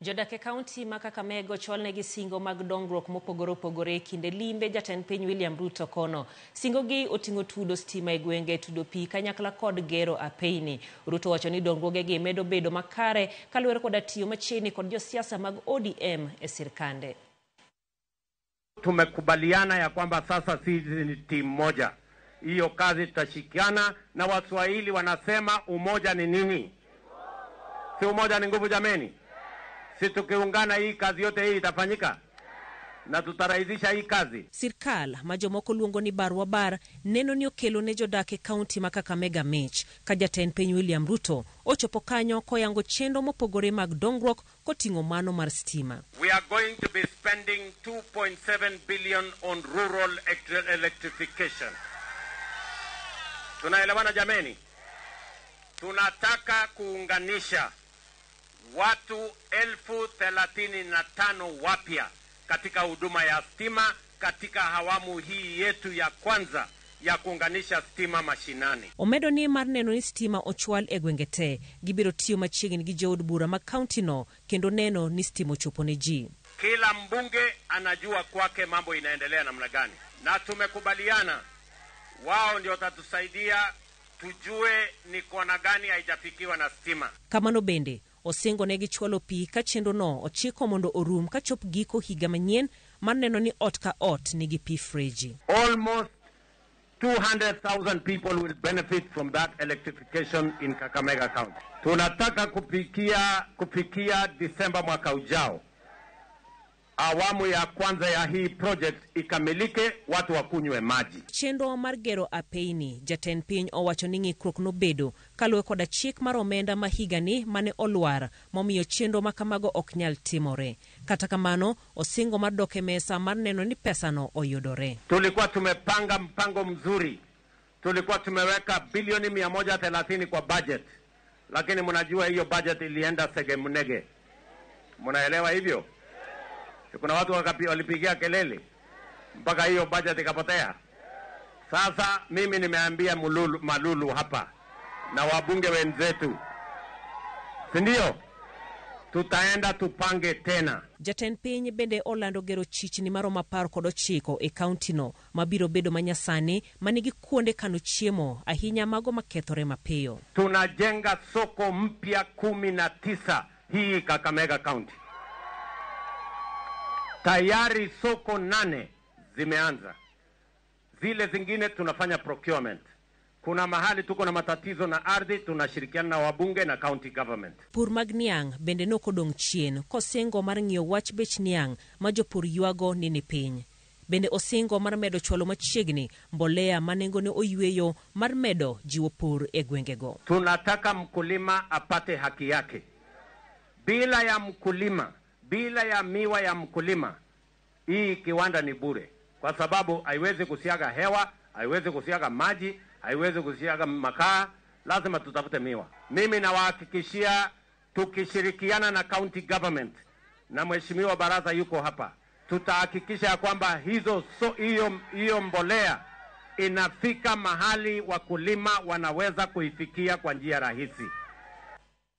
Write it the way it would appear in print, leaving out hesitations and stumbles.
Jodak e kaunti ma Kakamega ochwalnegi singo mag dongruok mopogore opogore e kinde limbe jatend piny William Ruto kono. Singogi oting'o tudo stima e gwenge, tudo pi kanyakla kod gero apeyni. Ruto wacho ni dongruogegi medo bedo makare kaluwore koda tiyo machiegni kod josiasa mag ODM e sirkande. Tumekubaliana ya kwamba sasa sisi ni timu moja, hiyo kazi tutashikiana. Na Waswahili wanasema umoja ni nini? Si umoja ni nguvu jameni? Si tukiungana hii kazi yote hii itafanyika na tutarahisisha hii kazi. Sirkal ma jomoko luongo ni barwa bar neno ni okelo ne jodak e kaunti ma Kakamega mich ka jatend piny William Ruto ochopo kanyo koyango chenro mopogore mag dongruok koting'o mano mar stima. We are going to be spending 2.7 billion on rural electrification. Tunaelewana jameni? Tunataka kuunganisha watu 35,000 wapya katika huduma ya stima katika awamu hii yetu ya kwanza ya kuunganisha stima mashinani. Omedo ni mar neno ni stima ochwal e gwenge te, gibiro tiyo machiegni gi jood bura ma kaunti no kendo neno ni stima ochopo ne ji. Kila mbunge anajua kwake mambo inaendelea namna gani, na tumekubaliana wao ndio watatusaidia tujue ni kona gani haijafikiwa na stima. Kamano bende osingo ne gichwalo pi ka chenro no ochiko mondo orum kachop giko higa manyien mar neno ni ot ka ot nigi pi freji. Almost 200,000 people will benefit from that electrification in Kakamega County. Tunataka kufikia Disemba mwaka ujao, awamu ya kwanza ya hii project ikamilike, watu wakunywe maji. Chenro mar gero apeyni, jatend piny owacho ni ng'ikruok nobedo kaluwore koda chik mar omenda ma higani mane olwar momiyo chenro ma kamago ok nyal timore. Kata kamano, osingo mar dok e mesa mar neno ni pesano oyudore. Tulikuwa tumepanga mpango mzuri, tulikuwa tumeweka bilioni 130 kwa budget, lakini mnajua hiyo budget ilienda segemunege. Mnaelewa hivyo? Kuna watu walipigia kelele mpaka hiyo budget ikapotea. Sasa mimi nimeambia Malulu hapa na wabunge wenzetu, si ndio? Tutaenda tupange tena. Jatend piny bende olando gero chichni maromo 19 e kaunti no mabiro bedo manyasani manigi kuonde kano chiemo ahinya mago makethore mapiyo. Tunajenga soko mpya 19 hii Kakamega County. Tayari soko 8 zimeanza, zile zingine tunafanya procurement. Kuna mahali tuko na matatizo na ardhi, tunashirikiana na wabunge na county government. Pur mag niang' bende nokodong' chien kosingo mar ng'iyo wach bech niang' ma jopur ywago ni ni piny. Bende osingo mar medo chwalo machiegni mbolea ma nengone oyweyo mar medo jiwo pur e gwengego. Tunataka mkulima apate haki yake. Bila ya mkulima, bila ya miwa ya mkulima, hii kiwanda ni bure, kwa sababu haiwezi kusiaga hewa, haiwezi kusiaga maji, haiwezi kusiaga makaa. Lazima tutafute miwa. Mimi nawahakikishia, tukishirikiana na county government na mheshimiwa baraza yuko hapa, tutahakikisha kwamba hiyo mbolea inafika mahali wakulima wanaweza kuifikia kwa njia rahisi.